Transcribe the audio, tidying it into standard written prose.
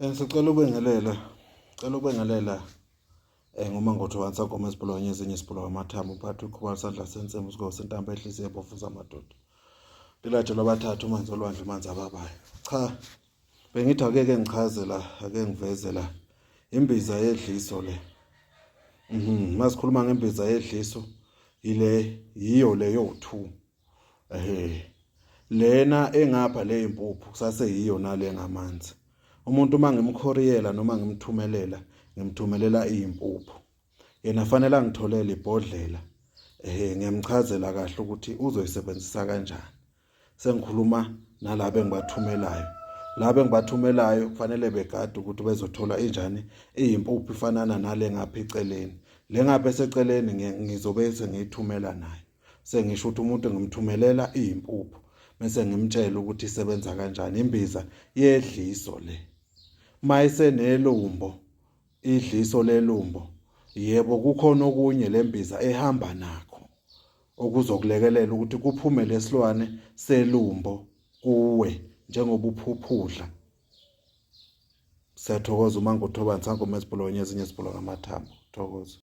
Ngisacela ukubingelela, cela ukubingelela ngoMangotho wansakoma esibhulwa ngezinye isibhulwa amathambo uphathi uqhuba isandla sensimbi usigogo sentambo ehliziyo ebovu zamadoda. Lilatshe lwabathathu umanzi olwandle umanzi ababayo. Cha, bengithi ake ke ngichaze la, ake ngiveze la. Imbiza yedliso le. Masikhuluma ngembiza yedliso ile yiyo leyo 2. Ehhe. Lena engapha le impuphu kusase yiyo nale ngamanzi. Umuntu uma ngimkhoriyela noma ngimthumelela, ngimthumelela izimpuphu. Yena fanele angitholele ibhodlela. Ehhe, ngiyamchazela kahle ukuthi uzoyisebenzisa kanjani. Sengikhuluma nalabo engibathumelayo. Labo engibathumelayo kufanele begade ukuthi bezothola injani iyimpuphu ifanana nale ngapha eceleni. Le ngapha eseceleni ngizobe sengiyithumela nayo. Sengisho ukuthi umuntu ngimthumelela iyimpuphu bese ngimtshela ukuthi isebenza kanjani imbiza yedliso le. Mayisenelumbo idliso lelumbo yebo kukhona okunye lembiza ehamba nakho okuzokulekelela ukuthi kuphume lesilwane selumbo kuwe njengoba uphuphudla. Siyathokoza uma nguthoba nsanko mesibholo nyezinye sibholo ngamathambo. Thokoza.